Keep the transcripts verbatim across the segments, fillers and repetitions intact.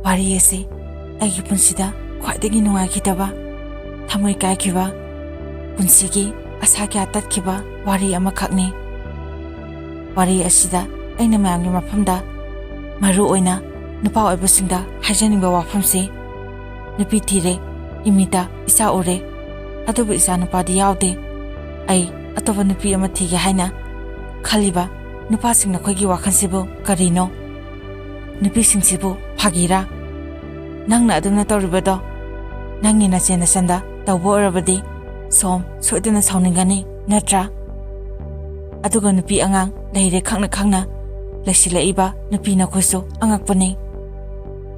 ꯋꯥꯔꯤ ꯑꯁꯤ ꯑꯩꯒꯤ ꯄꯨꯟꯁꯤꯗ ꯈ꯭ꯋꯥꯏꯗꯒꯤ ꯅꯨꯡꯉꯥꯏꯈꯤꯗꯕ, ꯊꯃꯣꯏ ꯀꯥꯏꯈꯤꯕ, ꯄꯨꯟꯁꯤꯒꯤ ꯑꯁꯥ ꯀꯌꯥ ꯇꯠꯈꯤꯕ ꯋꯥꯔꯤ ꯑꯃꯈꯛꯅꯤ꯫ ꯋꯥꯔꯤ ꯑꯁꯤꯗ ꯑꯩꯅ ꯃꯌꯥꯝꯒꯤ ꯃꯐꯝꯗ, ꯃꯔꯨ ꯑꯣꯏꯅ ꯅꯨꯄꯥ ꯑꯣꯏꯕꯁꯤꯡꯗ ꯍꯥꯏꯖꯅꯤꯡꯕ ꯋꯥꯐꯝꯁꯤ, ꯅꯨꯄꯤ ꯊꯤꯔꯦ, ꯏꯃꯤꯠꯇ ꯏꯆꯥ ꯎꯔꯦ, ꯑꯗꯨꯕꯨ ꯏꯆꯥ ꯅꯨꯄꯥꯗꯤ ꯌꯥꯎꯗꯦ꯫ ꯑꯩ ꯑꯇꯣꯞꯄ ꯅꯨꯄꯤ ꯑꯃ ꯊꯤꯒꯦ ꯍꯥꯏꯅ ꯈꯜꯂꯤꯕ ꯅꯨꯄꯥꯁꯤꯡ, ꯅꯈꯣꯏꯒꯤ ꯋꯥꯈꯜꯁꯤꯕꯨ ꯀꯔꯤꯅꯣ? ꯅꯨꯄꯤꯁꯤꯡꯁꯤꯕꯨ ꯐꯥꯒꯤꯔꯥ? ꯅꯪꯅ ꯑꯗꯨꯝꯅ ꯇꯧꯔꯤꯕꯗꯣ ꯅꯪꯒꯤ ꯅꯆꯦ ꯅꯆꯟꯗ ꯇꯧꯕ ꯑꯣꯏꯔꯕꯗꯤ ꯁꯣꯝ ꯁꯣꯏꯗꯅ ꯁꯥꯎꯅꯤꯡꯒꯅꯤ, ꯅꯠꯇ꯭ꯔꯥ? ꯑꯗꯨꯒ ꯅꯨꯄꯤ ꯑꯉꯥꯡ ꯂꯩꯔꯦ ꯈꯪꯅ ꯈꯪꯅ ꯂꯩꯁꯤꯜꯂꯛꯏꯕ ꯅꯨꯄꯤ ꯅꯈꯣꯏꯁꯨ ꯑꯉꯛꯄꯅꯤ꯫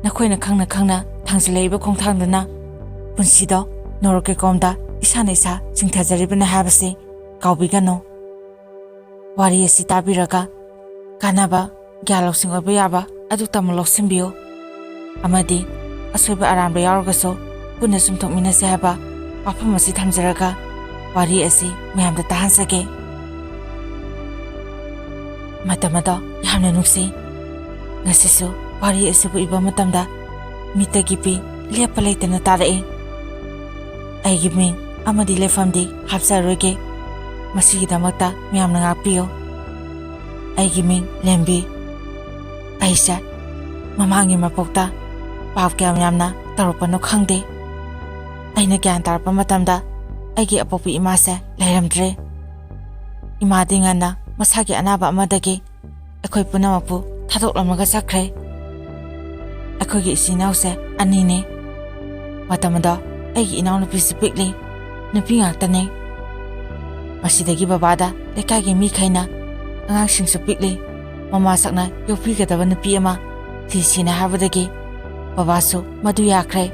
ꯅꯈꯣꯏꯅ ꯈꯪꯅ ꯈꯪꯅ ꯊꯥꯡꯖꯤꯜꯂꯛꯏꯕ ꯈꯣꯡꯊꯥꯡꯗꯨꯅ ꯄꯨꯟꯁꯤꯗꯣ ꯅꯣꯔꯣꯛꯀꯤ ꯀꯣꯝꯗ ꯏꯁꯥꯅ ꯏꯁꯥ ꯆꯤꯡꯊꯖꯔꯤꯕꯅꯤ ꯍꯥꯏꯕꯁꯤ ꯀꯥꯎꯕꯤꯒꯅꯨ꯫ ꯋꯥꯔꯤ ꯑꯁꯤ ꯇꯥꯕꯤꯔꯒ ꯀꯥꯟꯅꯕ, ꯒ꯭ꯌꯥꯟ ꯂꯧꯁꯤꯡ ꯑꯣꯏꯕ ꯌꯥꯕ ꯑꯗꯨ ꯇꯝꯃꯨ ꯂꯧꯁꯤꯟꯕꯤꯌꯨ꯫ ꯑꯃꯗꯤ ꯑꯁꯣꯏꯕ ꯑꯔꯥꯟꯕ ꯌꯥꯎꯔꯒꯁꯨ ꯄꯨꯟꯅ ꯆꯨꯝꯊꯣꯛꯃꯤꯟꯅꯁꯤ ꯍꯥꯏꯕ ꯋꯥꯐꯝ ꯑꯁꯤ ꯊꯝꯖꯔꯒ ꯋꯥꯔꯤ ꯑꯁꯤ ꯃꯌꯥꯝꯗ ꯇꯥꯍꯟꯖꯒꯦ꯫ ꯃꯇꯝ ꯑꯗꯣ ꯌꯥꯝꯅ ꯅꯨꯡꯁꯤ꯫ ꯉꯁꯤꯁꯨ ꯋꯥꯔꯤ ꯑꯁꯤꯕꯨ ꯏꯕ ꯃꯇꯝꯗ ꯃꯤꯠꯇꯒꯤ ꯄꯤ ꯂꯦꯞꯄ ꯂꯩꯇꯅ ꯇꯥꯔꯛꯏ꯫ ꯑꯩꯒꯤ ꯃꯤꯡ ꯑꯃꯗꯤ ꯂꯩꯐꯝꯗꯤ ꯍꯥꯞꯆꯔꯣꯏꯒꯦ꯫ ꯃꯁꯤꯒꯤꯗꯃꯛꯇ ꯃꯌꯥꯝꯅ ꯉꯥꯛꯄꯤꯌꯨ꯫ ꯑꯩꯒꯤ ꯃꯤꯡ ꯂꯦꯝꯕꯤ꯫ ꯑꯩꯁꯦ ꯃꯃꯥꯡꯒꯤ ꯃꯄꯣꯛꯇ ꯄꯥꯞ ꯀꯌꯥꯝ ꯌꯥꯝꯅ ꯇꯧꯔꯛꯄꯅꯣ ꯈꯪꯗꯦ꯫ ꯑꯩꯅ ꯒ꯭ꯌꯥꯟ ꯇꯥꯔꯛꯄ ꯃꯇꯝꯗ ꯑꯩꯒꯤ ꯑꯄꯣꯛꯄꯤ ꯏꯃꯥꯁꯦ ꯂꯩꯔꯝꯗ꯭ꯔꯦ꯫ ꯏꯃꯥꯗꯤ ꯉꯟꯅ ꯃꯁꯥꯒꯤ ꯑꯅꯥꯕ ꯑꯃꯗꯒꯤ ꯑꯩꯈꯣꯏ ꯄꯨꯝꯅꯃꯛꯄꯨ ꯊꯥꯗꯣꯛꯂꯝꯂꯒ ꯆꯠꯈ꯭ꯔꯦ꯫ ꯑꯩꯈꯣꯏꯒꯤ ꯏꯆꯤꯟ ꯏꯅꯥꯎꯁꯦ ꯑꯅꯤꯅꯤ꯫ ꯃꯇꯝ ꯑꯗꯣ ꯑꯩꯒꯤ ꯏꯅꯥꯎꯅꯨꯄꯤꯁꯨ ꯄꯤꯛꯂꯤ, ꯅꯨꯄꯤ ꯉꯥꯛꯇꯅꯤ꯫ ꯃꯁꯤꯗꯒꯤ ꯕꯕꯥꯗ ꯂꯩꯀꯥꯏꯒꯤ ꯃꯤꯈꯩꯅ ꯑꯉꯥꯡꯁꯤꯡꯁꯨ ꯄꯤꯛꯂꯤ, ꯃꯃꯥ ꯁꯛꯅ ꯌꯣꯛꯄꯤꯒꯗꯕ ꯅꯨꯄꯤ ꯑꯃ ꯊꯤꯁꯤꯅ ꯍꯥꯏꯕꯗꯒꯤ ꯕꯕꯥꯁꯨ ꯃꯗꯨ ꯌꯥꯈ꯭ꯔꯦ꯫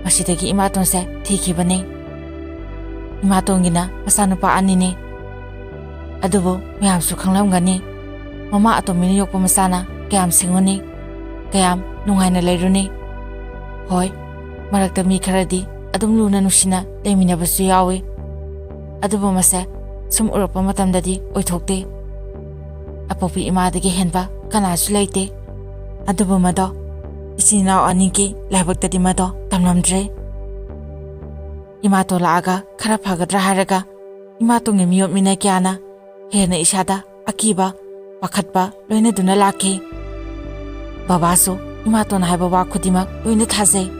ꯃꯁꯤꯗꯒꯤ ꯏꯃꯥꯇꯣꯟꯁꯦ ꯊꯤꯈꯤꯕꯅꯤ꯫ ꯏꯃꯥꯇꯣꯟꯒꯤꯅ ꯃꯆꯥꯅꯨꯄꯥ ꯑꯅꯤꯅꯤ꯫ ꯑꯗꯨꯕꯨ ꯃꯌꯥꯝꯁꯨ ꯈꯪꯂꯝꯒꯅꯤ, ꯃꯃꯥ ꯑꯇꯣꯝꯕꯤꯅ ꯌꯣꯛꯄ ꯃꯆꯥꯅ ꯀꯌꯥꯝ ꯁꯤꯡꯉꯨꯅꯤ, ꯀꯌꯥꯝ ꯅꯨꯡꯉꯥꯏꯅ ꯂꯩꯔꯨꯅꯤ꯫ ꯍꯣꯏ, ꯃꯔꯛꯇ ꯃꯤ ꯈꯔꯗꯤ ꯑꯗꯨꯝ ꯂꯨꯅ ꯅꯨꯡꯁꯤꯅ ꯂꯩꯃꯤꯟꯅꯕꯁꯨ ꯌꯥꯎꯏ꯫ ꯑꯗꯨꯕꯨ ꯃꯁꯦ ꯁꯨꯝ ꯎꯔꯛꯄ ꯃꯇꯝꯗꯗꯤ ꯑꯣꯏꯊꯣꯛꯇꯦ꯫ ꯑꯄꯣꯛꯄꯤ ꯏꯃꯥꯗꯒꯤ ꯍꯦꯟꯕ ꯀꯅꯥꯁꯨ ꯂꯩꯇꯦ꯫ ꯑꯗꯨꯕꯨ ꯃꯗꯣ ꯏꯆꯤꯟ ꯏꯅꯥꯎ ꯑꯅꯤꯒꯤ ꯂꯥꯏꯕꯛꯇꯗꯤ ꯃꯗꯣ ꯇꯝꯂꯝꯗ꯭ꯔꯦ꯫ ꯏꯃꯥꯇꯣꯟ ꯂꯥꯛꯑꯒ ꯈꯔ ꯐꯒꯗ꯭ꯔꯥ ꯍꯥꯏꯔꯒ ꯏꯃꯥꯇꯣꯟꯒꯤ ꯃꯤꯑꯣꯠ ꯃꯤꯅꯩ ꯀꯌꯥꯅ ꯍꯦꯟꯅ ꯏꯁꯥꯗ ꯑꯀꯤꯕ, ꯄꯥꯈꯠꯄ ꯂꯣꯏꯅꯗꯨꯅ ꯂꯥꯛꯈꯤ꯫ ꯕꯕꯥꯁꯨ ꯏꯃꯥꯇꯣꯟꯅ ꯍꯥꯏꯕ ꯋꯥ ꯈꯨꯗꯤꯡꯃꯛ ꯂꯣꯏꯅ ꯊꯥꯖꯩ꯫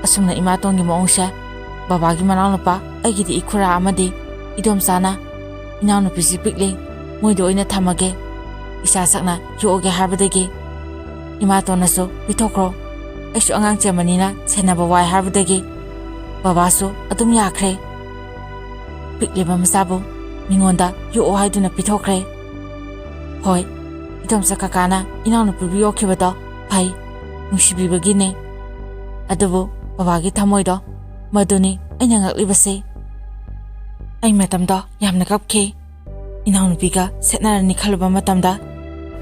ꯑꯁꯨꯝꯅ ꯏꯃꯥꯇꯣꯟꯒꯤ ꯃꯑꯣꯡꯁꯦ ꯕꯕꯥꯒꯤ ꯃꯅꯥꯎꯅꯨꯄꯥ, ꯑꯩꯒꯤꯗꯤ ꯏꯈꯨꯔꯥ ꯑꯃꯗꯤ ꯏꯗꯣꯝꯆꯥꯅ "ꯏꯅꯥꯎꯅꯨꯄꯤꯁꯤ ꯄꯤꯛꯂꯤ, ꯃꯣꯏꯗ ꯑꯣꯏꯅ ꯊꯝꯃꯒꯦ, ꯏꯆꯥ ꯁꯛꯅ ꯌꯣꯛꯑꯒꯦ" ꯍꯥꯏꯕꯗꯒꯤ ꯏꯃꯥꯇꯣꯟꯅꯁꯨ "ꯄꯤꯊꯣꯛꯈ꯭ꯔꯣ, ꯑꯩꯁꯨ ꯑꯉꯥꯡ ꯆꯦꯟꯕꯅꯤꯅ ꯁꯦꯟꯅꯕ ꯋꯥꯏ" ꯍꯥꯏꯕꯗꯒꯤ ꯕꯕꯥꯁꯨ ꯑꯗꯨꯝ ꯌꯥꯈ꯭ꯔꯦ꯫ ꯄꯤꯛꯂꯤꯕ ꯃꯆꯥꯕꯨ ꯃꯤꯉꯣꯟꯗ ꯌꯣꯛꯑꯣ ꯍꯥꯏꯗꯨꯅ ꯄꯤꯊꯣꯛꯈ꯭ꯔꯦ꯫ ꯍꯣꯏ, ꯏꯗꯣꯝꯆꯥ ꯀꯀꯥꯅ ꯏꯅꯥꯎꯅꯨꯄꯤꯕꯨ ꯌꯣꯛꯈꯤꯕꯗꯣ ꯐꯩ, ꯅꯨꯡꯁꯤꯕꯤꯕꯒꯤꯅꯦ꯫ ꯑꯗꯨꯕꯨ ꯕꯕꯥꯒꯤ ꯊꯃꯣꯏꯗꯣ, ꯃꯗꯨꯅꯤ ꯑꯩꯅ ꯉꯛꯂꯤꯕꯁꯦ꯫ ꯑꯩ ꯃꯇꯝꯗꯣ ꯌꯥꯝꯅ ꯀꯞꯈꯤ꯫ ꯏꯅꯥꯎꯅꯨꯄꯤꯒ ꯁꯦꯠꯅꯔꯅꯤ ꯈꯜꯂꯨꯕ ꯃꯇꯝꯗ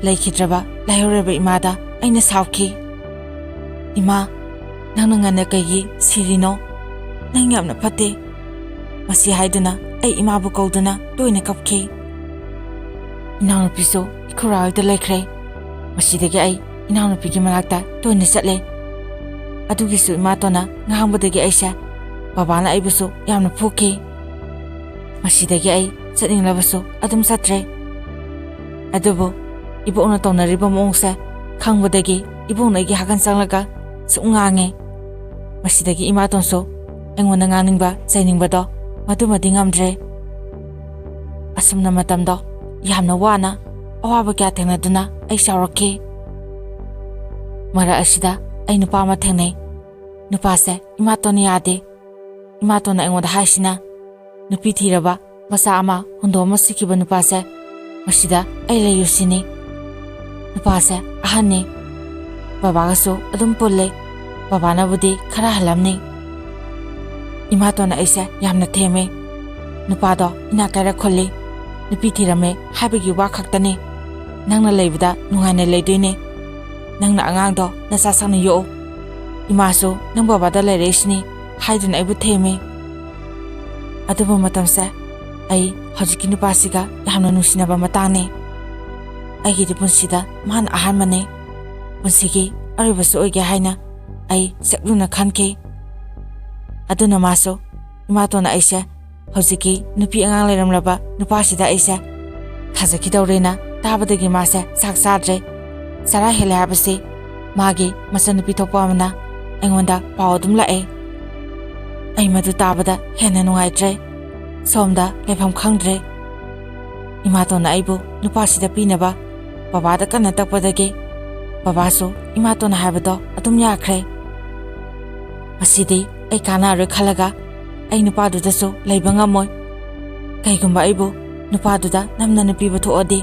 ꯂꯩꯈꯤꯗ꯭ꯔꯕ ꯂꯥꯏꯍꯧꯔꯕ ꯏꯃꯥꯗ ꯑꯩꯅ ꯁꯥꯎꯈꯤ꯫ "ꯏꯃꯥ, ꯅꯪꯅ ꯉꯟꯅ ꯀꯩꯒꯤ ꯁꯤꯔꯤꯅꯣ? ꯅꯪ ꯌꯥꯝꯅ ꯐꯠꯇꯦ"꯫ ꯃꯁꯤ ꯍꯥꯏꯗꯨꯅ ꯑꯩ ꯏꯃꯥꯕꯨ ꯀꯧꯗꯨꯅ ꯇꯣꯏꯅ ꯀꯞꯈꯤ꯫ ꯏꯅꯥꯎꯅꯨꯄꯤꯁꯨ ꯏꯈꯨꯔꯥ ꯍꯣꯏꯗ ꯂꯩꯈ꯭ꯔꯦ꯫ ꯃꯁꯤꯗꯒꯤ ꯑꯩ ꯏꯅꯥꯎꯅꯨꯄꯤꯒꯤ ꯃꯅꯥꯛꯇ ꯇꯣꯏꯅ ꯆꯠꯂꯦ꯫ ꯑꯗꯨꯒꯤꯁꯨ ꯏꯃꯥꯇꯣꯟꯅ ꯉꯥꯡꯕꯗꯒꯤ ꯑꯩꯁꯦ, ꯕꯕꯥꯅ ꯑꯩꯕꯨꯁꯨ ꯌꯥꯝꯅ ꯐꯨꯈꯤ꯫ ꯃꯁꯤꯗꯒꯤ ꯑꯩ ꯆꯠꯅꯤꯡꯂꯕꯁꯨ ꯑꯗꯨꯝ ꯆꯠꯇ꯭ꯔꯦ꯫ ꯑꯗꯨꯕꯨ ꯏꯕꯣꯛꯅ ꯇꯧꯅꯔꯤꯕ ꯃꯑꯣꯡꯁꯦ ꯈꯪꯕꯗꯒꯤ ꯏꯕꯣꯛꯅ ꯑꯩꯒꯤ ꯍꯥꯒꯟ ꯆꯪꯂꯒ ꯁꯨꯝ ꯉꯥꯡꯉꯦ꯫ ꯃꯁꯤꯗꯒꯤ ꯏꯃꯥꯇꯣꯟꯁꯨ ꯑꯩꯉꯣꯟꯗ ꯉꯥꯡꯅꯤꯡꯕ ꯆꯩꯅꯤꯡꯕꯗꯣ ꯃꯗꯨꯃꯗꯤ ꯉꯝꯗ꯭ꯔꯦ꯫ ꯑꯁꯨꯝꯅ ꯃꯇꯝꯗꯣ ꯌꯥꯝꯅ ꯋꯥꯅ, ꯑꯋꯥꯕ ꯀꯌꯥ ꯊꯦꯡꯅꯗꯨꯅ ꯑꯩ ꯆꯥꯎꯔꯛꯈꯤ꯫ ꯃꯔꯛ ꯑꯁꯤꯗ ꯑꯩ ꯅꯨꯄꯥ ꯑꯃ ꯊꯦꯡꯅꯩ꯫ ꯅꯨꯄꯥꯁꯦ ꯏꯃꯥꯇꯣꯟꯅ ꯌꯥꯗꯦ꯫ ꯏꯃꯥꯇꯣꯟꯅ ꯑꯩꯉꯣꯟꯗ ꯍꯥꯏꯁꯤꯅ, ꯅꯨꯄꯤ ꯊꯤꯔꯕ ꯃꯆꯥ ꯑꯃ ꯍꯨꯟꯗꯣꯛꯑꯃ ꯁꯤꯈꯤꯕ ꯅꯨꯄꯥꯁꯦ ꯃꯁꯤꯗ ꯑꯩ ꯂꯩꯌꯨ ꯁꯤꯅꯤ꯫ ꯅꯨꯄꯥꯁꯦ ꯑꯍꯟꯅꯤ꯫ ꯕꯕꯥꯒꯁꯨ ꯑꯗꯨꯝ ꯄꯨꯜꯂꯦ꯫ ꯕꯕꯥꯅꯕꯨꯗꯤ ꯈꯔ ꯍꯜꯂꯝꯅꯤ꯫ ꯏꯃꯥꯇꯣꯟꯅ ꯑꯩꯁꯦ ꯌꯥꯝꯅ ꯊꯦꯝꯃꯦ꯫ ꯅꯨꯄꯥꯗꯣ ꯏꯅꯥꯛ ꯀꯥꯏꯔ ꯈꯨꯜꯂꯤ꯫ ꯅꯨꯄꯤ ꯊꯤꯔꯝꯃꯦ ꯍꯥꯏꯕꯒꯤ ꯋꯥ ꯈꯛꯇꯅꯤ꯫ ꯅꯪꯅ ꯂꯩꯕꯗ ꯅꯨꯡꯉꯥꯏꯅ ꯂꯩꯗꯣꯏꯅꯦ꯫ ꯅꯪꯅ ꯑꯉꯥꯡꯗꯣ ꯅꯆꯥ ꯁꯛꯅ ꯌꯣꯛꯎ꯫ ꯏꯃꯥꯁꯨ ꯅꯪ ꯕꯕꯥꯗ ꯂꯩꯔꯛꯏꯁꯤꯅꯤ ꯍꯥꯏꯗꯨꯅ ꯑꯩꯕꯨ ꯊꯦꯝꯃꯤ꯫ ꯑꯗꯨꯕꯨ ꯃꯇꯝꯁꯦ ꯑꯩ ꯍꯧꯖꯤꯛꯀꯤ ꯅꯨꯄꯥꯁꯤꯒ ꯌꯥꯝꯅ ꯅꯨꯡꯁꯤꯅꯕ ꯃꯇꯥꯡꯅꯤ꯫ ꯑꯩꯒꯤꯗꯤ ꯄꯨꯟꯁꯤꯗ ꯃꯥꯅ ꯑꯍꯥꯟꯕꯅꯤ꯫ ꯄꯨꯟꯁꯤꯒꯤ ꯑꯔꯣꯏꯕꯁꯨ ꯑꯣꯏꯒꯦ ꯍꯥꯏꯅ ꯑꯩ ꯁꯛꯂꯨꯅ ꯈꯟꯈꯤ꯫ ꯑꯗꯨꯅ ꯃꯥꯁꯨ, ꯏꯃꯥꯇꯣꯟꯅ ꯑꯩꯁꯦ ꯍꯧꯖꯤꯛꯀꯤ ꯅꯨꯄꯤ ꯑꯉꯥꯡ ꯂꯩꯔꯝꯂꯕ ꯅꯨꯄꯥꯁꯤꯗ ꯑꯩꯁꯦ ꯊꯥꯖꯈꯤꯗꯧꯔꯦꯅ ꯇꯥꯕꯗꯒꯤ ꯃꯥꯁꯦ ꯆꯥꯛ ꯆꯥꯗ꯭ꯔꯦ꯫ ꯆꯔꯥ ꯍꯦꯜꯂꯦ ꯍꯥꯏꯕꯁꯤ ꯃꯥꯒꯤ ꯃꯆꯟꯅꯨꯄꯤ ꯊꯣꯛꯄ ꯑꯃꯅ ꯑꯩꯉꯣꯟꯗ ꯄꯥꯎ ꯑꯗꯨꯝ ꯂꯥꯛꯑꯦ꯫ ꯑꯩ ꯃꯗꯨ ꯇꯥꯕꯗ ꯍꯦꯟꯅ ꯅꯨꯡꯉꯥꯏꯇ꯭ꯔꯦ꯫ ꯁꯣꯝꯗ ꯂꯩꯐꯝ ꯈꯪꯗ꯭ꯔꯦ꯫ ꯏꯃꯥꯇꯣꯟꯅ ꯑꯩꯕꯨ ꯅꯨꯄꯥꯁꯤꯗ ꯄꯤꯅꯕ ꯕꯕꯥꯗ ꯀꯟꯅ ꯇꯛꯄꯗꯒꯤ ꯕꯕꯥꯁꯨ ꯏꯃꯥꯇꯣꯟꯅ ꯍꯥꯏꯕꯗꯣ ꯑꯗꯨꯝ ꯌꯥꯈ꯭ꯔꯦ꯫ ꯃꯁꯤꯗꯤ ꯑꯩ ꯀꯥꯟꯅꯔꯣꯏ ꯈꯜꯂꯒ ꯑꯩ ꯅꯨꯄꯥꯗꯨꯗꯁꯨ ꯂꯩꯕ ꯉꯝꯃꯣꯏ꯫ ꯀꯩꯒꯨꯝꯕ ꯑꯩꯕꯨ ꯅꯨꯄꯥꯗꯨꯗ ꯅꯝꯅ ꯅꯨꯄꯤꯕꯨ ꯊꯣꯛꯑꯗꯤ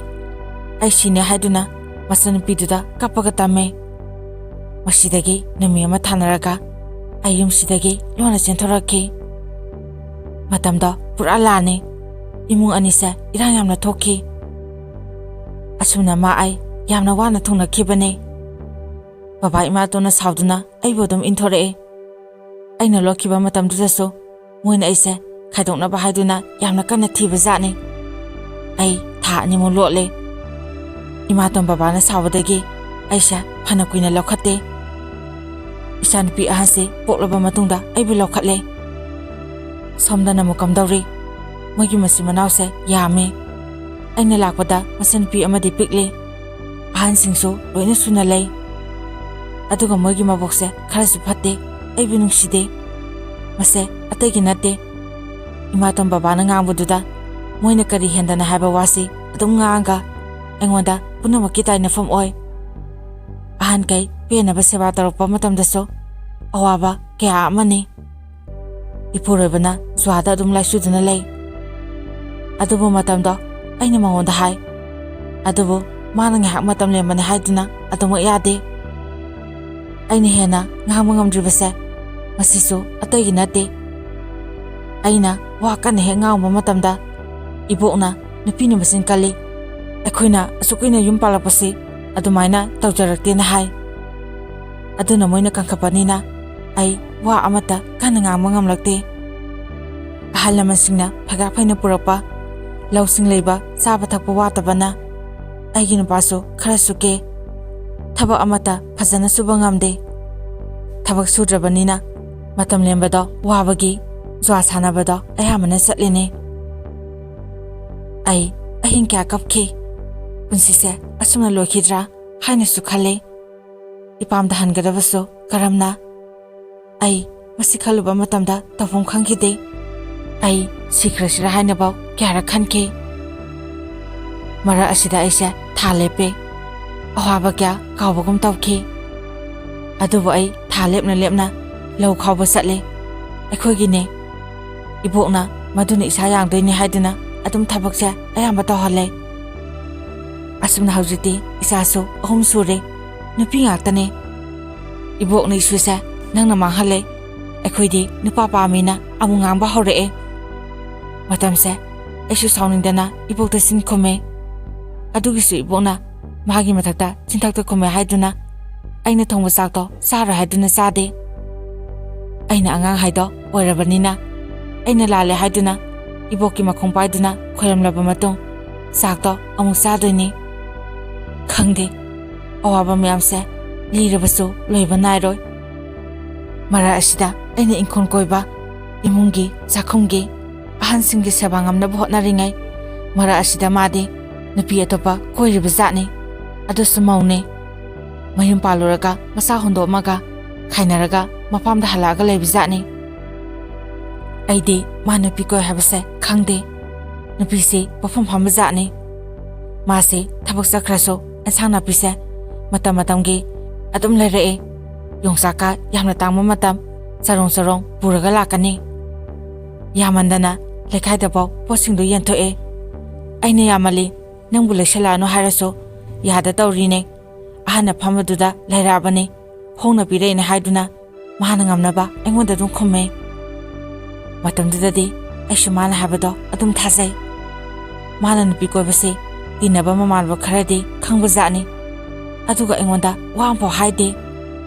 ꯑꯩ ꯁꯤꯅꯦ ꯍꯥꯏꯗꯨꯅ ꯃꯆꯟꯅꯨꯄꯤꯗꯨꯗ ꯀꯞꯄꯒ ꯇꯝꯃꯦ꯫ ꯃꯁꯤꯗꯒꯤ ꯅꯨꯃꯤꯠ ꯑꯃ ꯊꯥꯅꯔꯒ ꯑꯩ ꯌꯨꯝꯁꯤꯗꯒꯤ ꯂꯣꯟꯅ ꯆꯦꯟꯊꯣꯔꯛꯈꯤ꯫ ꯃꯇꯝꯗꯣ ꯄꯨꯔꯥ ꯂꯥꯟꯅꯤ꯫ ꯏꯃꯨꯡ ꯑꯅꯤꯁꯦ ꯏꯔꯥꯡ ꯌꯥꯝꯅ ꯊꯣꯛꯈꯤ꯫ ꯑꯁꯨꯝꯅ ꯃꯥ ꯑꯩ ꯌꯥꯝꯅ ꯋꯥꯅ ꯊꯨꯡꯅꯈꯤꯕꯅꯤ꯫ ꯕꯕꯥ ꯏꯃꯥꯇꯣꯟꯅ ꯁꯥꯎꯗꯨꯅ ꯑꯩꯕꯨ ꯑꯗꯨꯝ ꯏꯟꯊꯣꯔꯛꯑꯦ꯫ ꯑꯩꯅ ꯂꯣꯠꯈꯤꯕ ꯃꯇꯝꯗꯨꯗꯁꯨ ꯃꯣꯏꯅ ꯑꯩꯁꯦ ꯈꯥꯏꯗꯣꯛꯅꯕ ꯍꯥꯏꯗꯨꯅ ꯌꯥꯝꯅ ꯀꯟꯅ ꯊꯤꯕ ꯖꯥꯠꯅꯤ꯫ ꯑꯩ ꯊꯥ ꯑꯅꯤꯃꯨꯛ ꯂꯣꯠꯂꯦ꯫ ꯏꯃꯥꯇꯣꯟ ꯕꯕꯥꯅ ꯁꯥꯎꯕꯗꯒꯤ ꯑꯩꯁꯦ ꯐꯅ ꯀꯨꯏꯅ ꯂꯧꯈꯠꯇꯦ꯫ ꯏꯆꯥꯅꯨꯄꯤ ꯑꯍꯟꯁꯤ ꯄꯣꯛꯂꯕ ꯃꯇꯨꯡꯗ ꯑꯩꯕꯨ ꯂꯧꯈꯠꯂꯦ꯫ ꯁꯣꯝꯗꯅ ꯑꯃꯨꯛ ꯀꯝꯗꯧꯔꯤ? ꯃꯣꯏꯒꯤ ꯃꯆꯤꯟ ꯃꯅꯥꯎꯁꯦ ꯌꯥꯝꯃꯤ꯫ ꯑꯩꯅ ꯂꯥꯛꯄꯗ ꯃꯆꯟꯅꯨꯄꯤ ꯑꯃꯗꯤ ꯄꯤꯛꯂꯤ꯫ ꯑꯍꯟꯁꯤꯡꯁꯨ ꯂꯣꯏꯅ ꯁꯨꯅ ꯂꯩ꯫ ꯑꯗꯨꯒ ꯃꯣꯏꯒꯤ ꯃꯕꯣꯛꯁꯦ ꯈꯔꯁꯨ ꯐꯠꯇꯦ, ꯑꯩꯕꯨ ꯅꯨꯡꯁꯤꯗꯦ꯫ ꯃꯁꯦ ꯑꯇꯩꯒꯤ ꯅꯠꯇꯦ꯫ ꯏꯃꯥꯇꯣꯟ ꯕꯕꯥꯅ ꯉꯥꯡꯕꯗꯨꯗ ꯃꯣꯏꯅ ꯀꯔꯤ ꯍꯦꯟꯗꯅ ꯍꯥꯏꯕ ꯋꯥꯁꯤ ꯑꯗꯨꯝ ꯉꯥꯡꯉꯒ ꯑꯩꯉꯣꯟꯗ ꯄꯨꯝꯅꯃꯛꯀꯤ ꯇꯥꯏꯅꯐꯝ ꯑꯣꯏ꯫ ꯑꯍꯟꯈꯩ ꯄꯦꯟꯅꯕ ꯁꯦꯕꯥ ꯇꯧꯔꯛꯄ ꯃꯇꯝꯗꯁꯨ ꯑꯋꯥꯕ ꯀꯌꯥ ꯑꯃꯅꯤ꯫ ꯏꯄꯨꯔꯣꯏꯕꯅ ꯖꯨꯋꯥꯗ ꯑꯗꯨꯝ ꯂꯥꯏꯆꯨꯗꯨꯅ ꯂꯩ꯫ ꯑꯗꯨꯕꯨ ꯃꯇꯝꯗꯣ ꯑꯩꯅ ꯃꯉꯣꯟꯗ ꯍꯥꯏ꯫ ꯑꯗꯨꯕꯨ ꯃꯥꯅ ꯉꯥꯏꯍꯥꯛ ꯃꯇꯝ ꯂꯦꯟꯕꯅꯤ ꯍꯥꯏꯗꯨꯅ ꯑꯗꯨꯃꯛ ꯌꯥꯗꯦ꯫ ꯑꯩꯅ ꯍꯦꯟꯅ ꯉꯥꯡꯕ ꯉꯝꯗ꯭ꯔꯤꯕꯁꯦ ꯃꯁꯤꯁꯨ ꯑꯇꯩꯒꯤ ꯅꯠꯇꯦ꯫ ꯑꯩꯅ ꯋꯥ ꯀꯟꯅ ꯍꯦꯛ ꯉꯥꯡꯕ ꯃꯇꯝꯗ ꯏꯕꯣꯛꯅ, "ꯅꯨꯄꯤꯅ ꯃꯆꯤꯟ ꯀꯜꯂꯤ꯫ ꯑꯩꯈꯣꯏꯅ ꯑꯁꯨꯛ ꯀꯨꯏꯅ ꯌꯨꯝ ꯄꯥꯜꯂꯛꯄꯁꯤ ꯑꯗꯨꯃꯥꯏꯅ ꯇꯧꯖꯔꯛꯇꯦꯅ" ꯍꯥꯏ꯫ ꯑꯗꯨꯅ ꯃꯣꯏꯅ ꯀꯟꯈꯠꯄꯅꯤꯅ ꯑꯩ ꯋꯥ ꯑꯃꯠꯇ ꯀꯟꯅ ꯉꯥꯡꯕ ꯉꯝꯂꯛꯇꯦ꯫ ꯑꯍꯜ ꯂꯃꯟꯁꯤꯡꯅ ꯐꯩꯒꯥꯛ ꯐꯩꯅ ꯄꯨꯔꯛꯄ ꯂꯧꯁꯤꯡ ꯂꯩꯕ, ꯆꯥꯕ ꯊꯛꯄ ꯋꯥꯠꯇꯕꯅ ꯑꯩꯒꯤ ꯅꯨꯄꯥꯁꯨ ꯈꯔꯁꯨ ꯀꯦ꯫ ꯊꯕꯛ ꯑꯃꯠꯇ ꯐꯖꯅ ꯁꯨꯕ ꯉꯝꯗꯦ꯫ ꯊꯕꯛ ꯁꯨꯗ꯭ꯔꯕꯅꯤꯅ ꯃꯇꯝ ꯂꯦꯟꯕꯗꯣ ꯋꯥꯕꯒꯤ ꯖꯨꯋꯥ ꯁꯥꯟꯅꯕꯗꯣ ꯑꯌꯥꯝꯕꯅ ꯆꯠꯂꯤꯅꯦ꯫ ꯑꯩ ꯑꯍꯤꯡ ꯀꯌꯥ ꯀꯞꯈꯤ꯫ ꯄꯨꯟꯁꯤꯁꯦ ꯑꯁꯨꯝꯅ ꯂꯣꯏꯈꯤꯗ꯭ꯔꯥ ꯍꯥꯏꯅꯁꯨ ꯈꯜꯂꯦ꯫ ꯏꯄꯥꯝꯗ ꯍꯟꯒꯗꯕꯁꯨ ꯀꯔꯝꯅ? ꯑꯩ ꯃꯁꯤ ꯈꯜꯂꯨꯕ ꯃꯇꯝꯗ ꯇꯧꯐꯝ ꯈꯪꯈꯤꯗꯦ꯫ ꯑꯩ ꯁꯤꯈ꯭ꯔꯁꯤꯔꯥ ꯍꯥꯏꯅꯐꯥꯎ ꯀꯌꯥꯔꯛ ꯈꯟꯈꯤ꯫ ꯃꯔꯛ ꯑꯁꯤꯗ ꯑꯩꯁꯦ ꯊꯥ ꯂꯦꯞꯄꯦ꯫ ꯑꯋꯥꯕ ꯀꯌꯥ ꯀꯥꯎꯕꯒꯨꯝ ꯇꯧꯈꯤ꯫ ꯑꯗꯨꯕꯨ ꯑꯩ ꯊꯥ ꯂꯦꯞꯅ ꯂꯦꯞꯅ ꯂꯧ ꯈꯥꯎꯕ ꯆꯠꯂꯦ꯫ ꯑꯩꯈꯣꯏꯒꯤꯅꯦ꯫ ꯏꯕꯣꯛꯅ ꯃꯗꯨꯅ ꯏꯁꯥ ꯌꯥꯡꯗꯣꯏꯅꯤ ꯍꯥꯏꯗꯨꯅ ꯑꯗꯨꯝ ꯊꯕꯛꯁꯦ ꯑꯌꯥꯝꯕ ꯇꯧꯍꯜꯂꯦ꯫ ꯑꯁꯨꯝꯅ ꯍꯧꯖꯤꯛꯇꯤ ꯏꯆꯥꯁꯨ ꯑꯍꯨꯝ ꯁꯨꯔꯦ꯫ ꯅꯨꯄꯤ ꯉꯥꯛꯇꯅꯦ꯫ ꯏꯕꯣꯛꯅ ꯏꯁꯨꯁꯦ ꯅꯪꯅ ꯃꯥꯡꯍꯜꯂꯦ꯫ ꯑꯩꯈꯣꯏꯗꯤ ꯅꯨꯄꯥ ꯄꯥꯝꯃꯤꯅ ꯑꯃꯨꯛ ꯉꯥꯡꯕ ꯍꯧꯔꯛꯑꯦ꯫ ꯃꯇꯝꯁꯦ ꯑꯩꯁꯨ ꯁꯥꯎꯅꯤꯡꯗꯅ ꯏꯕꯣꯛꯇ ꯆꯤꯟ ꯈꯨꯝꯃꯦ꯫ ꯑꯗꯨꯒꯤꯁꯨ ꯏꯕꯣꯛꯅ ꯃꯥꯒꯤ ꯃꯊꯛꯇ ꯆꯤꯟꯊꯛꯇ ꯈꯨꯝꯃꯦ ꯍꯥꯏꯗꯨꯅ ꯑꯩꯅ ꯊꯣꯡꯕ ꯆꯥꯛꯇꯣ ꯆꯥꯔꯣꯏ ꯍꯥꯏꯗꯨꯅ ꯆꯥꯗꯦ꯫ ꯑꯩꯅ ꯑꯉꯥꯡ ꯍꯥꯏꯗꯣ ꯑꯣꯏꯔꯕꯅꯤꯅ ꯑꯩꯅ ꯂꯥꯜꯂꯦ ꯍꯥꯏꯗꯨꯅ ꯏꯕꯣꯛꯀꯤ ꯃꯈꯣꯡ ꯄꯥꯏꯗꯨꯅ ꯈꯣꯏꯔꯝꯂꯕ ꯃꯇꯨꯡ ꯆꯥꯛꯇꯣ ꯑꯃꯨꯛ ꯆꯥꯗꯣꯏꯅꯤ꯫ ꯈꯪꯗꯦ, ꯑꯋꯥꯕ ꯃꯌꯥꯝꯁꯦ ꯂꯤꯔꯕꯁꯨ ꯂꯣꯏꯕ ꯅꯥꯏꯔꯣꯏ꯫ ꯃꯔꯛ ꯑꯁꯤꯗ ꯑꯩꯅ ꯏꯪꯈꯣꯜ ꯀꯣꯏꯕ, ꯏꯃꯨꯡꯒꯤ, ꯆꯥꯛꯈꯨꯝꯒꯤ, ꯑꯍꯟꯁꯤꯡꯒꯤ ꯁꯦꯕꯥ ꯉꯝꯅꯕ ꯍꯣꯠꯅꯔꯤꯉꯩ, ꯃꯔꯛ ꯑꯁꯤꯗ ꯃꯥꯗꯤ ꯅꯨꯄꯤ ꯑꯇꯣꯞꯄ ꯀꯣꯏꯔꯤꯕ ꯖꯥꯠꯅꯤ꯫ ꯑꯗꯨꯁꯨ ꯃꯧꯅꯤ꯫ ꯃꯌꯨꯝ ꯄꯥꯜꯂꯨꯔꯒ ꯃꯆꯥ ꯍꯨꯟꯗꯣꯛꯑꯝꯃꯒ ꯈꯥꯏꯅꯔꯒ ꯃꯄꯥꯝꯗ ꯍꯜꯂꯛꯑꯒ ꯂꯩꯕ ꯖꯥꯠꯅꯤ꯫ ꯑꯩꯗꯤ ꯃꯥ ꯅꯨꯄꯤ ꯀꯣꯏ ꯍꯥꯏꯕꯁꯦ ꯈꯪꯗꯦ꯫ ꯅꯨꯄꯤꯁꯤ ꯄꯣꯠꯐꯝ ꯐꯝꯕ ꯖꯥꯠꯅꯤ꯫ ꯃꯥꯁꯤ ꯊꯕꯛ ꯆꯠꯈ꯭ꯔꯁꯨ ꯑꯦꯟꯁꯥꯡ ꯅꯥꯄꯤꯁꯦ ꯃꯇꯝ ꯃꯇꯝꯒꯤ ꯑꯗꯨꯝ ꯂꯩꯔꯛꯑꯦ꯫ ꯌꯣꯡꯆꯥꯛꯀ ꯌꯥꯝꯅ ꯇꯥꯡꯕ ꯃꯇꯝ ꯆꯔꯣꯡ ꯆꯔꯣꯡ ꯄꯨꯔꯒ ꯂꯥꯛꯀꯅꯤ꯫ ꯌꯥꯝꯃꯟꯗꯅ ꯂꯩꯀꯥꯏꯗꯐꯥꯎ ꯄꯣꯠꯁꯤꯡꯗꯨ ꯌꯦꯟꯊꯣꯛꯑꯦ꯫ ꯑꯩꯅ ꯌꯥꯝꯃꯜꯂꯤ, ꯅꯪꯕꯨ ꯂꯩꯁꯜꯂꯛꯑꯅꯨ ꯍꯥꯏꯔꯁꯨ ꯌꯥꯗ ꯇꯧꯔꯤꯅꯦ꯫ ꯑꯍꯟꯅ ꯐꯝꯕꯗꯨꯗ ꯂꯩꯔꯛꯑꯕꯅꯤ, ꯍꯣꯡꯅ ꯄꯤꯔꯛꯏꯅꯦ ꯍꯥꯏꯗꯨꯅ ꯃꯥꯅ ꯉꯝꯅꯕ ꯑꯩꯉꯣꯟꯗ ꯑꯗꯨꯝ ꯈꯨꯝꯃꯦ꯫ ꯃꯇꯝꯗꯨꯗꯗꯤ ꯑꯩꯁꯨ ꯃꯥꯅ ꯍꯥꯏꯕꯗꯣ ꯑꯗꯨꯝ ꯊꯥꯖꯩ꯫ ꯃꯥꯅ ꯅꯨꯄꯤ ꯀꯣꯏꯕꯁꯦ ꯇꯤꯟꯅꯕ ꯃꯃꯥꯟꯅꯕ ꯈꯔꯗꯤ ꯈꯪꯕꯖꯥꯠꯅꯤ꯫ ꯑꯗꯨꯒ ꯑꯩꯉꯣꯟꯗ ꯋꯥ ꯑꯃꯐꯥꯎ ꯍꯥꯏꯗꯦ꯫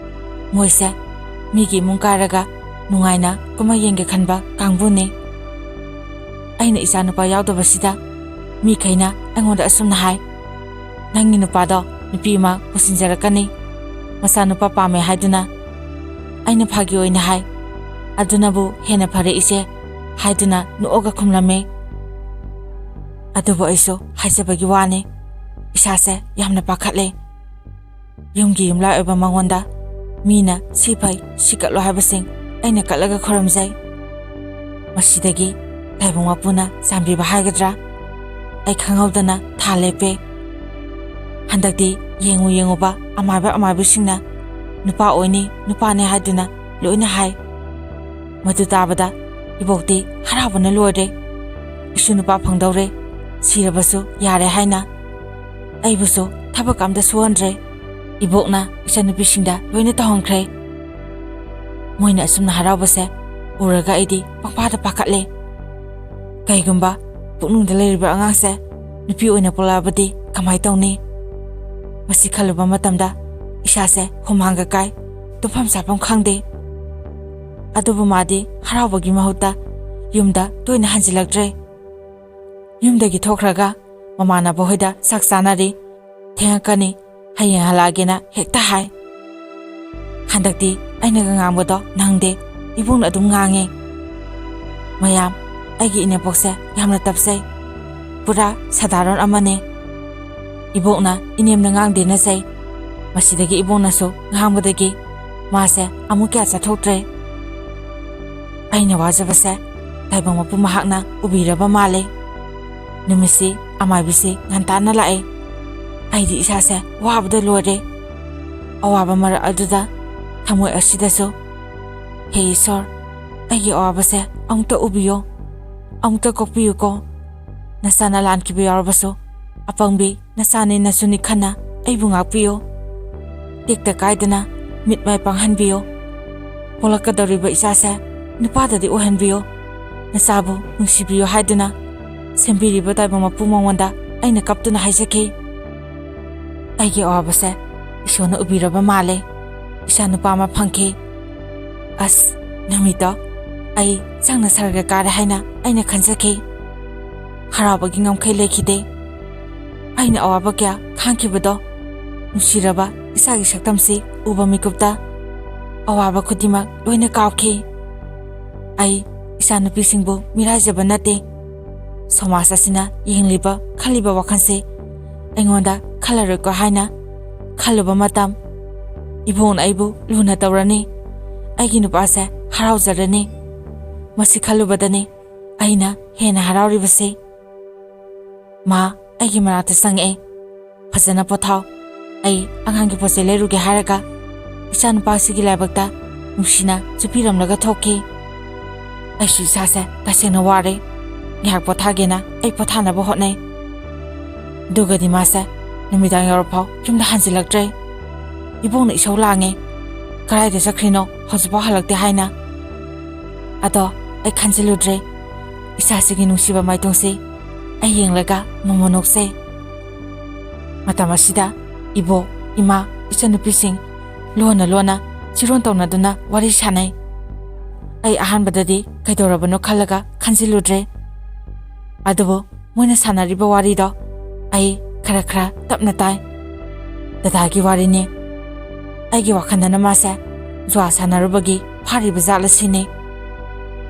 ꯃꯣꯏꯁꯦ ꯃꯤꯒꯤ ꯏꯃꯨꯡ ꯀꯥꯏꯔꯒ ꯅꯨꯡꯉꯥꯏꯅ ꯀꯨꯝꯍꯩ ꯌꯦꯡꯒꯦ ꯈꯟꯕ ꯀꯥꯡꯕꯨꯅꯤ꯫ ꯑꯩꯅ ꯏꯆꯥ ꯅꯨꯄꯥ ꯌꯥꯎꯗꯕꯁꯤꯗ ꯃꯤꯈꯩꯅ ꯑꯩꯉꯣꯟꯗ ꯑꯁꯨꯝꯅ ꯍꯥꯏ, "ꯅꯪꯒꯤ ꯅꯨꯄꯥꯗꯣ ꯅꯨꯄꯤ ꯑꯃ ꯄꯨꯁꯤꯟꯖꯔꯛꯀꯅꯤ꯫ ꯃꯆꯥꯅꯨꯄꯥ ꯄꯥꯝꯃꯦ ꯍꯥꯏꯗꯨꯅ꯫ ꯑꯩꯅ ꯐꯥꯒꯤ ꯑꯣꯏꯅ ꯍꯥꯏ꯫ "ꯑꯗꯨꯅꯕꯨ ꯍꯦꯟꯅ ꯐꯔꯦ ꯏꯆꯦ" ꯍꯥꯏꯗꯨꯅ ꯅꯣꯛꯑꯒ ꯈꯨꯝꯂꯝꯃꯤ꯫ ꯑꯗꯨꯕꯨ ꯑꯩꯁꯨ ꯍꯥꯏꯖꯕꯒꯤ ꯋꯥꯅꯤ, ꯏꯁꯥꯁꯦ ꯌꯥꯝꯅ ꯄꯥꯈꯠꯂꯦ꯫ ꯌꯨꯝꯒꯤ ꯌꯨꯝꯂꯥꯏ ꯑꯣꯏꯕ ꯃꯉꯣꯟꯗ ꯃꯤꯅ ꯁꯤ ꯐꯩ, ꯁꯤ ꯀꯠꯂꯣ ꯍꯥꯏꯕꯁꯤꯡ ꯑꯩꯅ ꯀꯠꯂꯒ ꯈꯨꯔꯨꯝꯖꯩ꯫ ꯃꯁꯤꯗꯒꯤ ꯇꯥꯏꯕꯪ ꯃꯄꯨꯅ ꯆꯥꯟꯕꯤꯕ ꯍꯥꯏꯒꯗ꯭ꯔꯥ, ꯑꯩ ꯈꯪꯍꯧꯗꯅ ꯊꯥ ꯂꯦꯞꯄꯦ꯫ ꯍꯟꯗꯛꯇꯤ ꯌꯦꯡꯉꯨ ꯌꯦꯡꯉꯨꯕ ꯑꯃꯥꯏꯕ ꯑꯃꯥꯏꯕꯁꯤꯡꯅ ꯅꯨꯄꯥ ꯑꯣꯏꯅꯤ, ꯅꯨꯄꯥꯅꯤ ꯍꯥꯏꯗꯨꯅ ꯂꯣꯏꯅ ꯍꯥꯏ꯫ ꯃꯗꯨ ꯇꯥꯕꯗ ꯏꯕꯣꯛꯇꯤ ꯍꯔꯥꯎꯕꯅ ꯂꯣꯏꯔꯦ꯫ "ꯏꯁꯨ ꯅꯨꯄꯥ ꯐꯪꯗꯧꯔꯦ, ꯁꯤꯔꯕꯁꯨ ꯌꯥꯔꯦ" ꯍꯥꯏꯅ꯫ ꯑꯩꯕꯨꯁꯨ ꯊꯕꯛ ꯑꯝꯇ ꯁꯨꯍꯟꯗ꯭ꯔꯦ꯫ ꯏꯕꯣꯛꯅ ꯏꯆꯟꯅꯨꯄꯤꯁꯤꯡꯗ ꯂꯣꯏꯅ ꯇꯧꯍꯟꯈ꯭ꯔꯦ꯫ ꯃꯣꯏꯅ ꯑꯁꯨꯝꯅ ꯍꯔꯥꯎꯕꯁꯦ ꯎꯔꯒ ꯑꯩꯗꯤ ꯄꯪꯄꯥꯗ ꯄꯥꯈꯠꯂꯦ꯫ ꯀꯩꯒꯨꯝꯕ ꯄꯨꯛꯅꯨꯡꯗ ꯂꯩꯔꯤꯕ ꯑꯉꯥꯡꯁꯦ ꯅꯨꯄꯤ ꯑꯣꯏꯅ ꯄꯣꯛꯂꯛꯑꯕꯗꯤ ꯀꯃꯥꯏ ꯇꯧꯅꯤ? ꯃꯁꯤ ꯈꯜꯂꯨꯕ ꯃꯇꯝꯗ ꯏꯁꯥꯁꯦ ꯍꯨꯃꯥꯡꯒ ꯀꯥꯏ, ꯇꯨꯝꯐꯝ ꯆꯥꯐꯝ ꯈꯪꯗꯦ꯫ ꯑꯗꯨꯕꯨ ꯃꯥꯗꯤ ꯍꯔꯥꯎꯕꯒꯤ ꯃꯍꯨꯠꯇ ꯌꯨꯝꯗ ꯇꯣꯏꯅ ꯍꯟꯖꯤꯜꯂꯛꯇ꯭ꯔꯦ꯫ ꯌꯨꯝꯗꯒꯤ ꯊꯣꯛꯈ꯭ꯔꯒ ꯃꯃꯥꯟꯅꯕ ꯍꯣꯏꯗ ꯆꯥꯛ ꯆꯥꯅꯔꯤ꯫ "ꯊꯦꯡꯉꯛꯀꯅꯤ, ꯍꯌꯦꯡ ꯍꯜꯂꯛꯑꯒꯦꯅ" ꯍꯦꯛꯇ ꯍꯥꯏ꯫ ꯍꯟꯗꯛꯇꯤ ꯑꯩꯅꯒ ꯉꯥꯡꯕꯗꯣ ꯅꯪꯗꯦ, ꯏꯕꯣꯛꯅ ꯑꯗꯨꯝ ꯉꯥꯡꯉꯦ꯫ ꯃꯌꯥꯝ, ꯑꯩꯒꯤ ꯏꯅꯦꯝꯄꯣꯛꯁꯦ ꯌꯥꯝꯅ ꯇꯞꯆꯩ, ꯄꯨꯔꯥ ꯁꯥꯗꯥꯔꯣꯟ ꯑꯃꯅꯦ꯫ ꯏꯕꯣꯛꯅ ꯏꯅꯦꯝꯅ ꯉꯥꯡꯗꯦꯅ ꯆꯩ꯫ ꯃꯁꯤꯗꯒꯤ ꯏꯕꯣꯛꯅꯁꯨ ꯉꯥꯡꯕꯗꯒꯤ ꯃꯥꯁꯦ ꯑꯃꯨꯛ ꯀꯌꯥ ꯆꯠꯊꯣꯛꯇ꯭ꯔꯦ꯫ ꯑꯩꯅ ꯋꯥꯖꯕꯁꯦ ꯇꯥꯏꯕꯪ ꯃꯄꯨ ꯃꯍꯥꯛꯅ ꯎꯕꯤꯔꯕ ꯃꯥꯜꯂꯦ꯫ ꯅꯨꯃꯤꯠꯁꯤ ꯑꯃꯥꯏꯕꯤꯁꯤ ꯉꯟꯇꯥꯅ ꯂꯥꯛꯑꯦ꯫ ꯑꯩꯗꯤ ꯏꯁꯥꯁꯦ ꯋꯥꯕꯗ ꯂꯣꯏꯔꯦ꯫ ꯑꯋꯥꯕ ꯃꯔꯛ ꯑꯗꯨꯗ ꯊꯃꯣꯏ ꯑꯁꯤꯗꯁꯨ, "ꯍꯦ ꯏꯁꯣꯔ, ꯑꯩꯒꯤ ꯑꯋꯥꯕꯁꯦ ꯑꯃꯨꯛꯇ ꯎꯕꯤꯌꯣ, ꯑꯃꯨꯛꯇ ꯀꯣꯛꯄꯤꯌꯨꯀꯣ꯫ ꯅꯆꯥꯅ ꯂꯥꯟꯈꯤꯕ ꯌꯥꯎꯔꯕꯁꯨ, ꯑꯄꯪꯕꯤ ꯅꯆꯥꯅꯤ ꯅꯁꯨꯅꯤ ꯈꯟꯅ ꯑꯩꯕꯨ ꯉꯥꯛꯄꯤꯌꯨ꯫ ꯇꯦꯛꯇ ꯀꯥꯏꯗꯅ ꯃꯤꯠ ꯃꯥꯏ ꯄꯥꯡꯍꯟꯕꯤꯌꯨ꯫ ꯄꯣꯛꯂꯛꯀꯗꯧꯔꯤꯕ ꯏꯆꯥꯁꯦ ꯅꯨꯄꯥꯗꯗꯤ ꯑꯣꯏꯍꯟꯕꯤꯌꯨ꯫ ꯅꯆꯥꯕꯨ ꯅꯨꯡꯁꯤꯕꯤꯌꯨ" ꯍꯥꯏꯗꯨꯅ ꯁꯦꯝꯕꯤꯔꯤꯕ ꯇꯥꯏꯕꯪ ꯃꯄꯨ ꯃꯉꯣꯟꯗ ꯑꯩꯅ ꯀꯞꯇꯨꯅ ꯍꯥꯏꯖꯈꯤ꯫ ꯑꯩꯒꯤ ꯑꯋꯥꯕꯁꯦ ꯏꯁꯣꯔꯅ ꯎꯕꯤꯔꯕ ꯃꯥꯜꯂꯦ꯫ ꯏꯆꯥ ꯅꯨꯄꯥ ꯑꯃ ꯐꯪꯈꯤ꯫ ꯑꯁ, ꯅꯨꯃꯤꯠꯇꯣ ꯑꯩ ꯆꯪꯅ ꯁꯔꯒ ꯀꯥꯔꯦ ꯍꯥꯏꯅ ꯑꯩꯅ ꯈꯟꯖꯈꯤ꯫ ꯍꯔꯥꯎꯕꯒꯤ ꯉꯝꯈꯩ ꯂꯩꯈꯤꯗꯦ꯫ ꯑꯩꯅ ꯑꯋꯥꯕ ꯀꯌꯥ ꯈꯥꯡꯈꯤꯕꯗꯣ ꯅꯨꯡꯁꯤꯔꯕ ꯏꯆꯥꯒꯤ ꯁꯛꯇꯝꯁꯤ ꯎꯕ ꯃꯤꯀꯨꯞꯇ ꯑꯋꯥꯕ ꯈꯨꯗꯤꯡꯃꯛ ꯂꯣꯏꯅ ꯀꯥꯎꯈꯤ꯫ ꯑꯩ ꯏꯆꯥꯅꯨꯄꯤꯁꯤꯡꯕꯨ ꯃꯤꯔꯥꯏꯖꯕ ꯅꯠꯇꯦ꯫ ꯁꯃꯥꯖ ꯑꯁꯤꯅ ꯌꯦꯡꯂꯤꯕ, ꯈꯜꯂꯤꯕ ꯋꯥꯈꯜꯁꯦ ꯑꯩꯉꯣꯟꯗ ꯈꯜꯂꯔꯣꯏꯀꯣ ꯍꯥꯏꯅ ꯈꯜꯂꯨꯕ ꯃꯇꯝ, ꯏꯕꯣꯛꯅ ꯑꯩꯕꯨ ꯂꯨꯅ ꯇꯧꯔꯅꯤ, ꯑꯩꯒꯤ ꯅꯨꯄꯥꯁꯦ ꯍꯔꯥꯎꯖꯔꯅꯤ꯫ ꯃꯁꯤ ꯈꯜꯂꯨꯕꯗꯅꯤ ꯑꯩꯅ ꯍꯦꯟꯅ ꯍꯔꯥꯎꯔꯤꯕꯁꯤ꯫ ꯃꯥ ꯑꯩꯒꯤ ꯃꯅꯥꯛꯇ ꯆꯪꯉꯛꯑꯦ꯫ "ꯐꯖꯅ ꯄꯣꯊꯥꯎ꯫ ꯑꯩ ꯑꯉꯥꯡꯒꯤ ꯄꯣꯠ ꯆꯩ ꯂꯩꯔꯨꯒꯦ" ꯍꯥꯏꯔꯒ ꯏꯆꯥꯅꯨꯄꯥꯁꯤꯒꯤ ꯂꯥꯏꯕꯛꯇ ꯅꯨꯡꯁꯤꯅ ꯆꯨꯞꯄꯤꯔꯝꯂꯒ ꯊꯣꯛꯈꯤ꯫ ꯑꯩꯁꯨ ꯏꯁꯥꯁꯦ ꯇꯁꯦꯡꯅ ꯋꯥꯔꯦ꯫ ꯉꯥꯏꯍꯥꯛ ꯄꯣꯊꯥꯒꯦꯅ ꯑꯩ ꯄꯣꯊꯥꯅꯕ ꯍꯣꯠꯅꯩ꯫ ꯑꯗꯨꯒꯗꯤ ꯃꯥꯁꯦ ꯅꯨꯃꯤꯗꯥꯡ ꯌꯧꯔꯐꯥꯎ ꯌꯨꯝꯗ ꯍꯟꯖꯤꯜꯂꯛꯇ꯭ꯔꯦ꯫ ꯏꯕꯣꯛꯅ ꯏꯁꯧ ꯂꯥꯡꯉꯦ꯫ "ꯀꯗꯥꯏꯗ ꯆꯠꯈ꯭ꯔꯤꯅꯣ? ꯍꯧꯖꯤꯛꯐꯥꯎ ꯍꯜꯂꯛꯇꯦ" ꯍꯥꯏꯅ꯫ ꯑꯗꯣ ꯑꯩ ꯈꯟꯖꯤꯜꯂꯨꯗ꯭ꯔꯦ꯫ ꯏꯆꯥꯁꯤꯒꯤ ꯅꯨꯡꯁꯤꯕ ꯃꯥꯏꯊꯣꯡꯁꯤ ꯑꯩ ꯌꯦꯡꯂꯒ ꯃꯣꯃꯣꯟ ꯅꯣꯛꯆꯩ꯫ ꯃꯇꯝ ꯑꯁꯤꯗ ꯏꯕꯣꯛ, ꯏꯃꯥ, ꯏꯆꯟꯅꯨꯄꯤꯁꯤꯡ ꯂꯣꯟꯅ ꯂꯣꯟꯅ ꯆꯤꯔꯣꯟ ꯇꯧꯅꯗꯨꯅ ꯋꯥꯔꯤ ꯁꯥꯟꯅꯩ꯫ ꯑꯩ ꯑꯍꯥꯟꯕꯗꯗꯤ ꯀꯩꯗꯧꯔꯕꯅꯣ ꯈꯜꯂꯒ ꯈꯟꯖꯤꯜꯂꯨꯗ꯭ꯔꯦ꯫ ꯑꯗꯨꯕꯨ ꯃꯣꯏꯅ ꯁꯥꯟꯅꯔꯤꯕ ꯋꯥꯔꯤꯗꯣ ꯑꯩ ꯈꯔ ꯈꯔ ꯇꯞꯅ ꯇꯥꯏ꯫ ꯗꯗꯥꯒꯤ ꯋꯥꯔꯤꯅꯤ꯫ ꯑꯩꯒꯤ ꯋꯥꯈꯜꯗꯅ ꯃꯥꯁꯦ ꯖꯨꯋꯥ ꯁꯥꯟꯅꯔꯨꯕꯒꯤ ꯐꯥꯔꯤꯕ ꯖꯥꯠꯂ ꯁꯤꯅꯤ꯫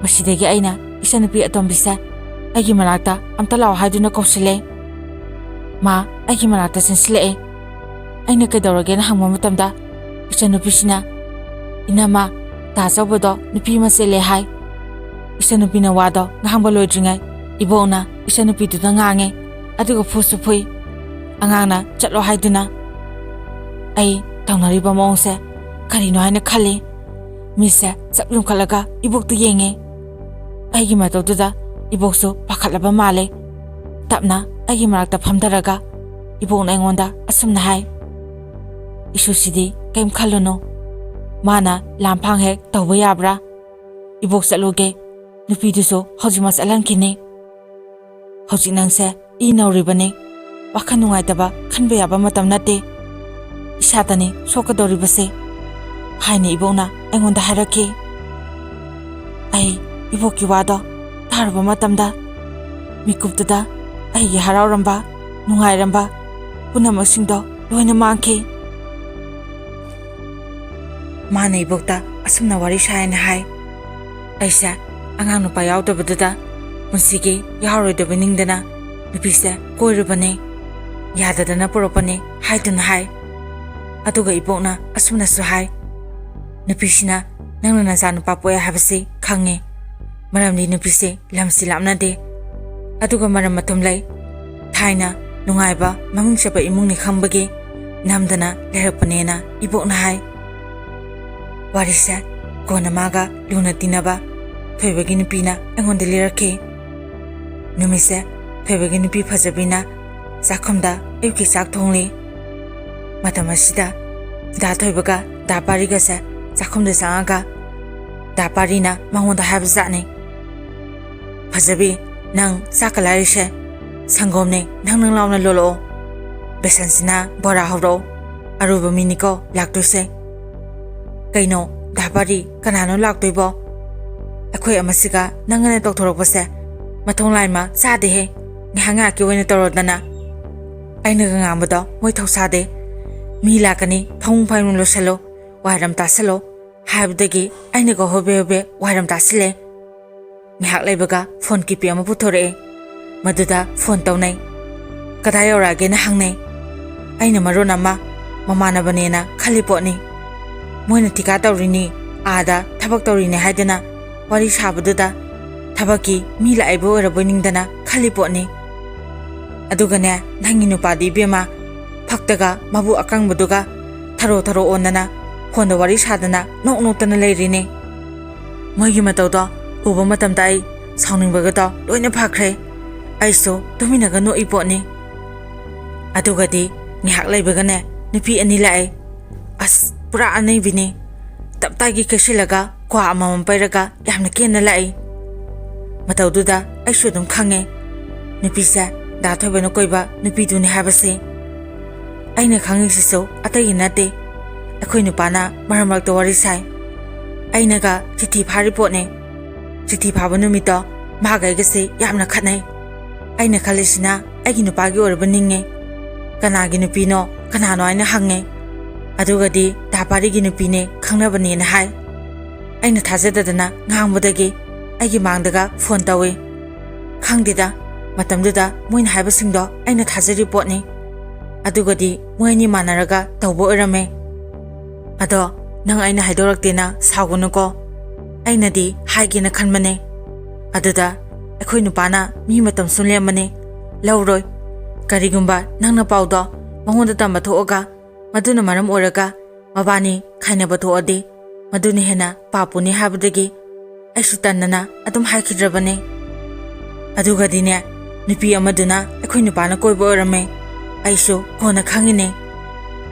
ꯃꯁꯤꯗꯒꯤ ꯑꯩꯅ ꯏꯆꯟꯅꯨꯄꯤ ꯑꯇꯣꯝꯕꯤꯁꯦ ꯑꯩꯒꯤ ꯃꯅꯥꯛꯇ ꯑꯝꯇ ꯂꯥꯛꯑꯣ ꯍꯥꯏꯗꯨꯅ ꯀꯧꯁꯤꯜꯂꯦ꯫ ꯃꯥ ꯑꯩꯒꯤ ꯃꯅꯥꯛꯇ ꯆꯪꯁꯤꯜꯂꯛꯑꯦ꯫ ꯑꯩꯅ ꯀꯩꯗꯧꯔꯒꯦꯅ ꯍꯪꯕ ꯃꯇꯝꯗ ꯏꯆꯟꯅꯨꯄꯤꯁꯤꯅ, "ꯏꯅꯝꯃ, ꯗꯥ ꯆꯧꯕꯗꯣ ꯅꯨꯄꯤ ꯑꯃ ꯆꯦꯜꯂꯦ ꯍꯥꯏ"꯫ ꯏꯆꯟꯅꯨꯄꯤꯅ ꯋꯥꯗꯣ ꯉꯥꯡꯕ ꯂꯣꯏꯗ꯭ꯔꯤꯉꯩ ꯏꯕꯣꯛꯅ ꯏꯆꯟꯅꯨꯄꯤꯗꯨꯗ ꯉꯥꯡꯉꯦ, ꯑꯗꯨꯒ ꯐꯨꯁꯨ ꯐꯨꯏ꯫ ꯑꯉꯥꯡꯅ ꯆꯠꯂꯣ ꯍꯥꯏꯗꯨꯅ꯫ ꯑꯩ ꯇꯧꯅꯔꯤꯕ ꯃꯑꯣꯡꯁꯦ ꯀꯔꯤꯅꯣ ꯍꯥꯏꯅ ꯈꯜꯂꯤ꯫ ꯃꯤꯠꯁꯦ ꯆꯞ ꯌꯨꯝꯈꯠꯂꯒ ꯏꯕꯣꯛꯇ ꯌꯦꯡꯉꯦ꯫ ꯑꯩꯒꯤ ꯃꯇꯧꯗꯨꯗ ꯏꯕꯣꯛꯁꯨ ꯄꯥꯈꯠꯂꯕ ꯃꯥꯜꯂꯦ꯫ ꯇꯞꯅ ꯑꯩꯒꯤ ꯃꯅꯥꯛꯇ ꯐꯝꯊꯔꯒ ꯏꯕꯣꯛꯅ ꯑꯩꯉꯣꯟꯗ ꯑꯁꯨꯝꯅ ꯍꯥꯏ, "ꯏꯁꯨꯁꯤꯗꯤ ꯀꯩꯝ ꯈꯜꯂꯨꯅꯨ꯫ ꯃꯥꯅ ꯂꯥꯝꯐꯥꯡ ꯍꯦꯛ ꯇꯧꯕ ꯌꯥꯕ꯭ꯔꯥ? ꯏꯕꯣꯛ ꯆꯠꯂꯨꯒꯦ꯫ ꯅꯨꯄꯤꯗꯨꯁꯨ ꯍꯧꯖꯤꯛꯃꯛ ꯆꯠꯍꯟꯈꯤꯅꯤ꯫ ꯍꯧꯖꯤꯛ ꯅꯪꯁꯦ ꯏ ꯅꯧꯔꯤꯕꯅꯤ꯫ ꯋꯥꯈꯜ ꯅꯨꯡꯉꯥꯏꯇꯕ ꯈꯟꯕ ꯌꯥꯕ ꯃꯇꯝ ꯅꯠꯇꯦ꯫ ꯏꯁꯥꯗꯅꯤ ꯁꯣꯛꯀꯗꯧꯔꯤꯕꯁꯦ", ꯍꯥꯏꯅ ꯏꯕꯣꯛꯅ ꯑꯩꯉꯣꯟꯗ ꯍꯥꯏꯔꯛꯈꯤ꯫ ꯑꯩ ꯏꯕꯣꯛꯀꯤ ꯋꯥꯗꯣ ꯇꯥꯔꯨꯕ ꯃꯇꯝꯗ ꯃꯤꯀꯨꯞꯇꯨꯗ ꯑꯩꯒꯤ ꯍꯔꯥꯎꯔꯝꯕ, ꯅꯨꯡꯉꯥꯏꯔꯝꯕ ꯄꯨꯝꯅꯃꯛꯁꯤꯡꯗꯣ ꯂꯣꯏꯅ ꯃꯥꯡꯈꯤ꯫ ꯃꯥꯅ ꯏꯕꯣꯛꯇ ꯑꯁꯨꯝꯅ ꯋꯥꯔꯤ ꯁꯥꯏꯅ ꯍꯥꯏ, "ꯑꯩꯁꯦ ꯑꯉꯥꯡ ꯅꯨꯄꯥ ꯌꯥꯎꯗꯕꯗꯨꯗ ꯄꯨꯟꯁꯤꯒꯤ ꯌꯥꯎꯔꯣꯏꯗꯕ ꯅꯤꯡꯗꯅ ꯅꯨꯄꯤꯁꯦ ꯀꯣꯏꯔꯨꯕꯅꯤ, ꯌꯥꯗꯗꯅ ꯄꯨꯔꯛꯄꯅꯤ" ꯍꯥꯏꯗꯨꯅ ꯍꯥꯏ꯫ ꯑꯗꯨꯒ ꯏꯕꯣꯛꯅ ꯑꯁꯨꯝꯅꯁꯨ ꯍꯥꯏ, "ꯅꯨꯄꯤꯁꯤꯅ ꯅꯪꯅ ꯅꯆꯥꯅꯨꯄꯥ ꯄꯣꯛꯑꯦ ꯍꯥꯏꯕꯁꯤ ꯈꯪꯉꯤ, ꯃꯔꯝꯗꯤ ꯅꯨꯄꯤꯁꯦ ꯂꯝꯁꯤ ꯂꯥꯞꯅꯗꯦ꯫ ꯑꯗꯨꯒ ꯃꯔꯝ ꯑꯊꯨꯝ ꯂꯩ꯫ ꯊꯥꯏꯅ ꯅꯨꯡꯉꯥꯏꯕ ꯃꯃꯤꯡ ꯆꯠꯄ ꯏꯃꯨꯡꯅꯤ ꯈꯪꯕꯒꯤ ꯅꯝꯗꯅ ꯂꯩꯔꯛꯄꯅꯦꯅ" ꯏꯕꯣꯛꯅ ꯍꯥꯏ꯫ ꯋꯥꯔꯤꯁꯦ ꯀꯣꯟꯅ ꯃꯥꯒ ꯂꯨꯅ ꯇꯤꯟꯅꯕ ꯊꯣꯏꯕꯒꯤ ꯅꯨꯄꯤꯅ ꯑꯩꯉꯣꯟꯗ ꯂꯤꯔꯛꯈꯤ꯫ ꯅꯨꯃꯤꯠꯁꯦ ꯊꯣꯏꯕꯒꯤ ꯅꯨꯄꯤ ꯐꯖꯕꯤꯅ ꯆꯥꯛꯈꯨꯝꯗ ꯑꯌꯨꯛꯀꯤ ꯆꯥꯛ ꯊꯣꯡꯂꯤ꯫ ꯃꯇꯝ ꯑꯁꯤꯗ ꯗꯥ ꯊꯣꯏꯕꯒ ꯗꯥ ꯄꯥꯔꯤꯒꯁꯦ ꯆꯥꯛꯈꯨꯝꯗ ꯆꯪꯉꯒ ꯗꯥ ꯄꯥꯔꯤꯅ ꯃꯉꯣꯟꯗ ꯍꯥꯏꯕꯖꯥꯠꯅꯤ, "ꯐꯖꯕꯤ, ꯅꯪ ꯆꯥꯛꯀ ꯂꯥꯏꯔꯤꯁꯦ ꯁꯪꯒꯣꯝꯅꯦ, ꯅꯪ ꯅꯪ ꯂꯥꯎꯅ ꯂꯣꯜꯂꯛꯑꯣ꯫ ꯕꯦꯁꯟꯁꯤꯅ ꯕꯣꯔꯥ ꯍꯧꯔꯛꯑꯣ, ꯑꯔꯨꯕ ꯃꯤꯅꯤꯀꯣ ꯂꯥꯛꯇꯣꯏꯁꯦ꯫" "ꯀꯩꯅꯣ ꯗꯥ ꯄꯥꯔꯤ, ꯀꯅꯥꯅꯣ ꯂꯥꯛꯇꯣꯏꯕꯣ? ꯑꯩꯈꯣꯏ ꯑꯃꯁꯤꯒ ꯅꯪꯒꯅ ꯇꯧꯊꯣꯔꯛꯄꯁꯦ ꯃꯊꯣꯡ ꯂꯥꯏꯃ ꯆꯥꯗꯦꯍꯦ꯫ ꯉꯥꯏꯍꯥꯛ ꯉꯥꯏꯍꯥꯛꯀꯤ ꯑꯣꯏꯅ ꯇꯧꯔꯣꯗꯅ꯫ ꯑꯩꯅꯒ ꯉꯥꯡꯕꯗꯣ ꯃꯣꯏ ꯊꯧꯁꯥꯗꯦ꯫ ꯃꯤ ꯂꯥꯛꯀꯅꯤ, ꯐꯃꯨꯡ ꯐꯃꯨꯡ ꯂꯣꯏꯁꯜꯂꯣ, ꯋꯥꯏꯔꯝ ꯇꯥꯁꯜꯂꯣ ꯍꯥꯏꯕꯗꯒꯤ ꯑꯩꯅꯒ ꯍꯣꯕꯦ ꯍꯣꯕꯦ ꯋꯥꯏꯔꯝ ꯇꯥꯁꯤꯜꯂꯦ꯫" ꯉꯥꯏꯍꯥꯛ ꯂꯩꯕꯒ ꯐꯣꯟ ꯀꯤꯄꯦ ꯑꯃ ꯄꯨꯊꯣꯔꯛꯑꯦ꯫ ꯃꯗꯨꯗ ꯐꯣꯟ ꯇꯧꯅꯩ꯫ "ꯀꯗꯥꯏ ꯌꯧꯔꯛꯑꯒꯦꯅ?" ꯍꯪꯅꯩ꯫ ꯑꯩꯅ ꯃꯔꯣꯟ ꯑꯃ ꯃꯃꯥꯟꯅꯕꯅꯦꯅ ꯈꯜꯂꯤ ꯄꯣꯠꯅꯤ꯫ ꯃꯣꯏꯅ ꯊꯤꯀꯥ ꯇꯧꯔꯤꯅꯤ, ꯑꯥꯗ ꯊꯕꯛ ꯇꯧꯔꯤꯅꯤ ꯍꯥꯏꯗꯅ ꯋꯥꯔꯤ ꯁꯥꯕꯗꯨꯗ ꯊꯕꯛꯀꯤ ꯃꯤ ꯂꯥꯛꯏꯕ ꯑꯣꯏꯔꯕꯣꯏ ꯅꯤꯡꯗꯅ ꯈꯜꯂꯤ ꯄꯣꯠꯅꯤ꯫ ꯑꯗꯨꯒꯅꯦ, ꯅꯪꯒꯤ ꯅꯨꯄꯥꯗꯤ ꯏꯕꯦꯝꯃ, ꯐꯛꯇꯒ ꯃꯕꯨꯛ ꯑꯀꯪꯕꯗꯨꯒ ꯊꯔꯣ ꯊꯔꯣ ꯑꯣꯟꯗꯅ ꯐꯣꯟꯗ ꯋꯥꯔꯤ ꯁꯥꯗꯅ ꯅꯣꯛ ꯅꯣꯛꯇꯅ ꯂꯩꯔꯤꯅꯤ꯫ ꯃꯣꯏꯒꯤ ꯃꯇꯧꯗꯣ ꯎꯕ ꯃꯇꯝꯗ ꯑꯩ ꯁꯥꯎꯅꯤꯡꯕꯒꯗꯣ ꯂꯣꯏꯅ ꯐꯈ꯭ꯔꯦ꯫ ꯑꯩꯁꯨ ꯇꯨꯃꯤꯟꯅꯒ ꯅꯣꯛꯏ ꯄꯣꯠꯅꯤ꯫ ꯑꯗꯨꯒꯗꯤ ꯉꯥꯏꯍꯥꯛ ꯂꯩꯕꯒꯅꯦ, ꯅꯨꯄꯤ ꯑꯅꯤ ꯂꯥꯛꯑꯦ꯫ ꯑꯁ, ꯄꯨꯔꯥ ꯑꯅꯩꯕꯤꯅꯤ꯫ ꯇꯞꯇꯥꯒꯤ ꯀꯩꯁꯤꯜꯂꯒ ꯀ꯭ꯋꯥ ꯑꯃꯃꯝ ꯄꯩꯔꯒ ꯌꯥꯝꯅ ꯀꯦꯅ ꯂꯥꯛꯏ꯫ ꯃꯇꯧꯗꯨꯗ ꯑꯩꯁꯨ ꯑꯗꯨꯝ ꯈꯪꯉꯦ, ꯅꯨꯄꯤꯁꯦ ꯗꯥ ꯊꯣꯏꯕꯅ ꯀꯣꯏꯕ ꯅꯨꯄꯤꯗꯨꯅꯤ ꯍꯥꯏꯕꯁꯦ꯫ ꯑꯩꯅ ꯈꯪꯉꯤꯁꯤꯁꯨ ꯑꯇꯩꯒꯤ ꯅꯠꯇꯦ, ꯑꯩꯈꯣꯏ ꯅꯨꯄꯥꯅ ꯃꯔꯛ ꯃꯔꯛꯇ ꯋꯥꯔꯤ ꯁꯥꯏ꯫ ꯑꯩꯅꯒ ꯆꯤꯊꯤ ꯐꯥꯔꯤ ꯄꯣꯠꯅꯦ꯫ ꯆꯤꯊꯤ ꯐꯥꯕ ꯅꯨꯃꯤꯠꯇꯣ ꯃꯥꯒ ꯑꯩꯒꯁꯦ ꯌꯥꯝꯅ ꯈꯠꯅꯩ꯫ ꯑꯩꯅ ꯈꯜꯂꯤꯁꯤꯅ ꯑꯩꯒꯤ ꯅꯨꯄꯥꯒꯤ ꯑꯣꯏꯔꯕ ꯅꯤꯡꯉꯦ꯫ "ꯀꯅꯥꯒꯤ ꯅꯨꯄꯤꯅꯣ, ꯀꯅꯥꯅꯣ?" ꯍꯥꯏꯅ ꯍꯪꯉꯦ꯫ ꯑꯗꯨꯒꯗꯤ ꯗꯥ ꯄꯥꯔꯤꯒꯤ ꯅꯨꯄꯤꯅꯦ, ꯈꯪꯅꯕꯅꯦꯅ ꯍꯥꯏ꯫ ꯑꯩꯅ ꯊꯥꯖꯗꯗꯅ ꯉꯥꯡꯕꯗꯒꯤ ꯑꯩꯒꯤ ꯃꯥꯡꯗꯒ ꯐꯣꯟ ꯇꯧꯏ꯫ ꯈꯪꯗꯦꯗ, ꯃꯇꯝꯗꯨꯗ ꯃꯣꯏꯅ ꯍꯥꯏꯕꯁꯤꯡꯗꯣ ꯑꯩꯅ ꯊꯥꯖꯔꯤ ꯄꯣꯠꯅꯤ꯫ ꯑꯗꯨꯒꯗꯤ ꯃꯣꯏ ꯑꯅꯤ ꯃꯥꯟꯅꯔꯒ ꯇꯧꯕ ꯑꯣꯏꯔꯝꯃꯦ꯫ "ꯑꯗꯣ ꯅꯪ ꯑꯩꯅ ꯍꯥꯏꯗꯣꯔꯛꯇꯦꯅ ꯁꯥꯎꯒꯅꯨꯀꯣ꯫ ꯑꯩꯅꯗꯤ ꯍꯥꯏꯒꯦꯅ ꯈꯟꯕꯅꯦ꯫ ꯑꯗꯨꯗ ꯑꯩꯈꯣꯏ ꯅꯨꯄꯥꯅ ꯃꯤ ꯃꯇꯝ ꯁꯨꯝ ꯂꯦꯟꯕꯅꯦ, ꯂꯧꯔꯣꯏ꯫ ꯀꯔꯤꯒꯨꯝꯕ ꯅꯪꯅ ꯄꯥꯎꯗꯣ ꯃꯉꯣꯟꯗ ꯇꯝꯕ ꯊꯣꯛꯑꯒ ꯃꯗꯨꯅ ꯃꯔꯝ ꯑꯣꯏꯔꯒ ꯃꯕꯥꯅꯤ ꯈꯥꯏꯅꯕ ꯊꯣꯛꯑꯗꯤ ꯃꯗꯨꯅ ꯍꯦꯟꯅ ꯄꯥꯞꯄꯨꯅꯤ ꯍꯥꯏꯕꯗꯒꯤ ꯑꯩꯁꯨ ꯇꯟꯗꯅ ꯑꯗꯨꯝ ꯍꯥꯏꯈꯤꯗ꯭ꯔꯕꯅꯦ꯫ ꯑꯗꯨꯒꯗꯤꯅꯦ, ꯅꯨꯄꯤ ꯑꯃꯗꯨꯅ ꯑꯩꯈꯣꯏ ꯅꯨꯄꯥꯅ ꯀꯣꯏꯕ ꯑꯣꯏꯔꯝꯃꯦ꯫ ꯑꯩꯁꯨ ꯀꯣꯟꯅ ꯈꯪꯉꯤꯅꯦ꯫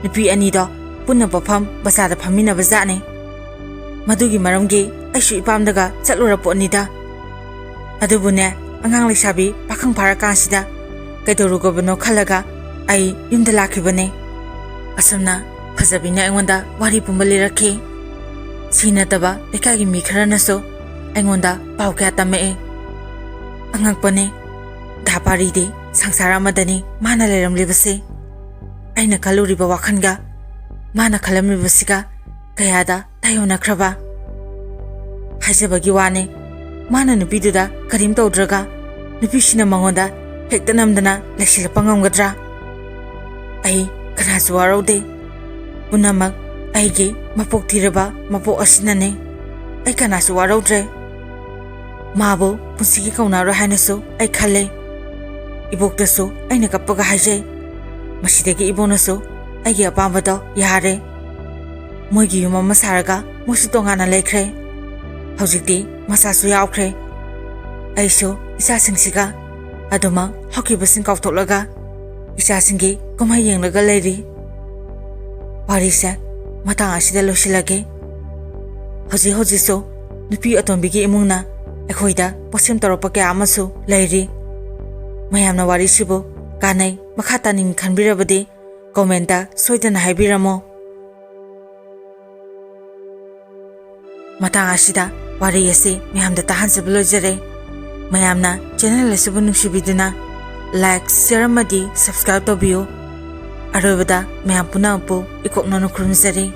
ꯅꯨꯄꯤ ꯑꯅꯤꯗꯣ ꯄꯨꯟꯅ ꯄꯣꯠꯐꯝ ꯕꯖꯥꯔꯗ ꯐꯝꯃꯤꯟꯅꯕ ꯖꯥꯠꯅꯤ꯫ ꯃꯗꯨꯒꯤ ꯃꯔꯝꯒꯤ ꯑꯩꯁꯨ ꯏꯄꯥꯝꯗꯒ ꯆꯠꯂꯨꯔ ꯄꯣꯠꯅꯤꯗ꯫ ꯑꯗꯨꯕꯨꯅꯦ, ꯑꯉꯥꯡ ꯂꯩꯁꯥꯕꯤ ꯄꯥꯈꯪ ꯐꯥꯔꯀꯥꯟꯁꯤꯗ ꯀꯩꯗꯧꯔꯨꯒꯕꯅꯣ ꯈꯜꯂꯒ ꯑꯩ ꯌꯨꯝꯗ ꯂꯥꯛꯈꯤꯕꯅꯦ꯫ ꯑꯁꯨꯝꯅ ꯐꯖꯕꯤꯅ ꯑꯩꯉꯣꯟꯗ ꯋꯥꯔꯤ ꯄꯨꯝꯕ ꯂꯤꯔꯛꯈꯤ꯫ ꯁꯤ ꯅꯠꯇꯕ ꯂꯩꯀꯥꯏꯒꯤ ꯃꯤ ꯈꯔꯅꯁꯨ ꯑꯩꯉꯣꯟꯗ ꯄꯥꯎ ꯀꯌꯥ ꯇꯝꯃꯛꯑꯦ꯫ ꯑꯉꯛꯄꯅꯦ, ꯗꯥ ꯄꯥꯔꯤꯗꯤ ꯁꯪꯁꯥꯔ ꯑꯃꯗꯅꯤ ꯃꯥꯅ ꯂꯩꯔꯝꯂꯤꯕꯁꯦ꯫ ꯑꯩꯅ ꯈꯜꯂꯨꯔꯤꯕ ꯋꯥꯈꯜꯒ ꯃꯥꯅ ꯈꯜꯂꯝꯂꯤꯕꯁꯤꯒ ꯀꯌꯥꯗ ꯇꯥꯏꯌꯣꯟꯅꯈ꯭ꯔꯕ꯫ ꯍꯥꯏꯖꯕꯒꯤ ꯋꯥꯅꯤ, ꯃꯥꯅ ꯅꯨꯄꯤꯗꯨꯗ ꯀꯔꯤꯝ ꯇꯧꯗ꯭ꯔꯒ ꯅꯨꯄꯤꯁꯤꯅ ꯃꯉꯣꯟꯗ ꯍꯦꯛꯇ ꯅꯝꯗꯅ ꯂꯩꯁꯤꯜꯂꯛꯄ ꯉꯝꯒꯗ꯭ꯔꯥ? ꯑꯩ ꯀꯅꯥꯁꯨ ꯋꯥꯔꯧꯗꯦ꯫ ꯄꯨꯝꯅꯃꯛ ꯑꯩꯒꯤ ꯃꯄꯣꯛ ꯊꯤꯔꯕ ꯃꯄꯣꯛ ꯑꯁꯤꯅꯅꯤ꯫ ꯑꯩ ꯀꯅꯥꯁꯨ ꯋꯥꯔꯧꯗ꯭ꯔꯦ꯫ ꯃꯥꯕꯨ ꯄꯨꯟꯁꯤꯒꯤ ꯀꯧꯅꯔꯣꯏ ꯍꯥꯏꯅꯁꯨ ꯑꯩ ꯈꯜꯂꯦ꯫ ꯏꯕꯣꯛꯇꯁꯨ ꯑꯩꯅ ꯀꯞꯄꯒ ꯍꯥꯏꯖꯩ꯫ ꯃꯁꯤꯗꯒꯤ ꯏꯕꯣꯛꯅꯁꯨ ꯑꯩꯒꯤ ꯑꯄꯥꯝꯕꯗꯣ ꯌꯥꯔꯦ꯫ ꯃꯣꯏꯒꯤ ꯌꯨꯝ ꯑꯃ ꯁꯥꯔꯒ ꯃꯣꯏꯁꯨ ꯇꯣꯉꯥꯟꯅ ꯂꯩꯈ꯭ꯔꯦ꯫ ꯍꯧꯖꯤꯛꯇꯤ ꯃꯆꯥꯁꯨ ꯌꯥꯎꯈ꯭ꯔꯦ꯫ ꯑꯩꯁꯨ ꯏꯆꯥꯁꯤꯡꯁꯤꯒ ꯑꯗꯨꯃꯛ ꯍꯧꯈꯤꯕꯁꯤꯡ ꯀꯥꯎꯊꯣꯛꯂꯒ ꯏꯆꯥꯁꯤꯡꯒꯤ ꯀꯨꯝꯍꯩ ꯌꯦꯡꯂꯒ ꯂꯩꯔꯤ꯫ ꯋꯥꯔꯤꯁꯦ ꯃꯇꯥꯡ ꯑꯁꯤꯗ ꯂꯣꯏꯁꯤꯜꯂꯒꯦ꯫ ꯍꯧꯖꯤꯛ ꯍꯧꯖꯤꯛꯁꯨ ꯅꯨꯄꯤ ꯑꯇꯣꯝꯕꯤꯒꯤ ꯏꯃꯨꯡꯅ ꯑꯩꯈꯣꯏꯗ ꯄꯣꯠꯁꯦꯝ ꯇꯧꯔꯛꯄ ꯀꯌꯥ ꯑꯃꯁꯨ ꯂꯩꯔꯤ꯫ ꯃꯌꯥꯝꯅ ꯋꯥꯔꯤꯁꯤꯕꯨ ꯀꯥꯟꯅꯩ, ꯃꯈꯥ ꯇꯥꯅꯤꯡ ꯈꯟꯕꯤꯔꯕꯗꯤ comment ꯁꯣꯏꯗꯅ ꯍꯥꯏꯕꯤꯔꯝꯃꯣ꯫ ꯃꯇꯥꯡ ꯑꯁꯤꯗ ꯋꯥꯔꯤ ꯑꯁꯤ ꯃꯌꯥꯝꯗ ꯇꯥꯍꯟꯖꯕ ꯂꯣꯏꯖꯔꯦ꯫ ꯃꯌꯥꯝꯅ channel ꯑꯁꯤꯕꯨ ꯅꯨꯡꯁꯤꯕꯤꯗꯨꯅ like, share ꯑꯃꯗꯤ subscribe ꯇꯧꯕꯤꯌꯨ꯫ ꯑꯔꯣꯏꯕꯗ ꯃꯌꯥꯝ ꯄꯨꯝꯅꯃꯛꯄꯨ ꯏꯀꯣꯛꯅꯅ ꯈꯨꯔꯨꯝꯖꯔꯤ꯫